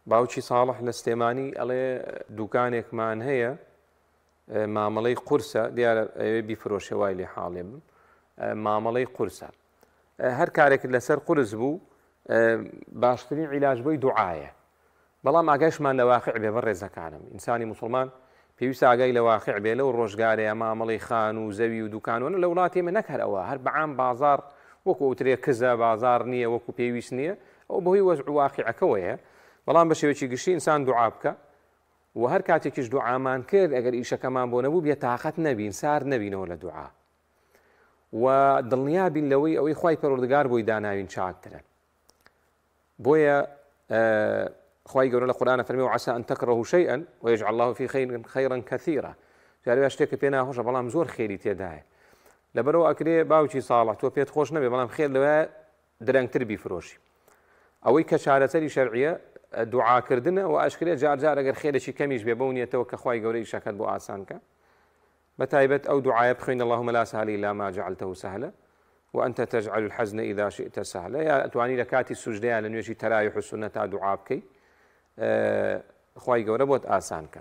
باوکی ساڵح لە سلێمانی ئەڵێ دوکانێکمان هەیە مامەڵەی قورسە، دیارە ئەوێ بیفرۆشێ وای لێ حاڵێ بم، مامەڵەی قورسە. هەر کارێکت لەسەر قورس بوو باشترین عیلاج بۆی دوعایە. بەڵام ئاگایشمان لە واقع بێ بەڕێزەکانم، ئینسانی موسڵمان پێویستە ئاگای لە واقع بێ لەو ڕۆژگارەیە مامەڵەی خانوو و زەوی و دوکان و لە وڵاتی ئێمە نەک هەر ئەوە هەر بەعام بازاڕ وەکو ئەوترێ کزە بازاڕ نییە وەکو پێویست نییە ئەو بەهۆی وەزع و واقعەکەوەیە بەڵام بە شێوەیەکی گشتی ئینسان دوعا بکە و هەر کاتێکیش دوعامان کرد ئەگەر ئیشەکەمان بۆ نەبوو بێ تاقەت نەبین سارد نەبینەوە لە دوعا و دڵنیا بین لەوەی ئەوەی خوای پەروەردگار بۆی داناوین چاکترە. بۆیە خوای گەورە لە قورئانە فەرمی وعسى أن تكرهوا شيئا ويجعل الله فيه خيرا خيرا كثيرا جارێ وا شتێکە پێ ناخۆشە بەڵام زۆر خێری تێدایە لەبەرەوە ئەکرێ باوکی ساڵح تۆ پێت خۆش نەبێ بەڵام خێر لەوە درەنگتر بیفرۆشی ئەوەی کە چارەسەری شەرعیە دوعاکردنە و ئەشکرێ جار جار ئەگەر خێرێکی کەمیش بێ بەو نیەتەوە کە خوای گەورە ئیشەکەت بۆ ئاسان کە بە تایبەت ئەو دوعایە بخوێن اللهم لا سهل الا ما جعلته سهلا وانت تجعل الحزن اذا شئت سهلا یا ئەتوانی لە کاتی سوجدەیا لە نوێژی تەراویح و سوننەتا دوعا بکەی خوای گەورە بۆت ئاسان کە.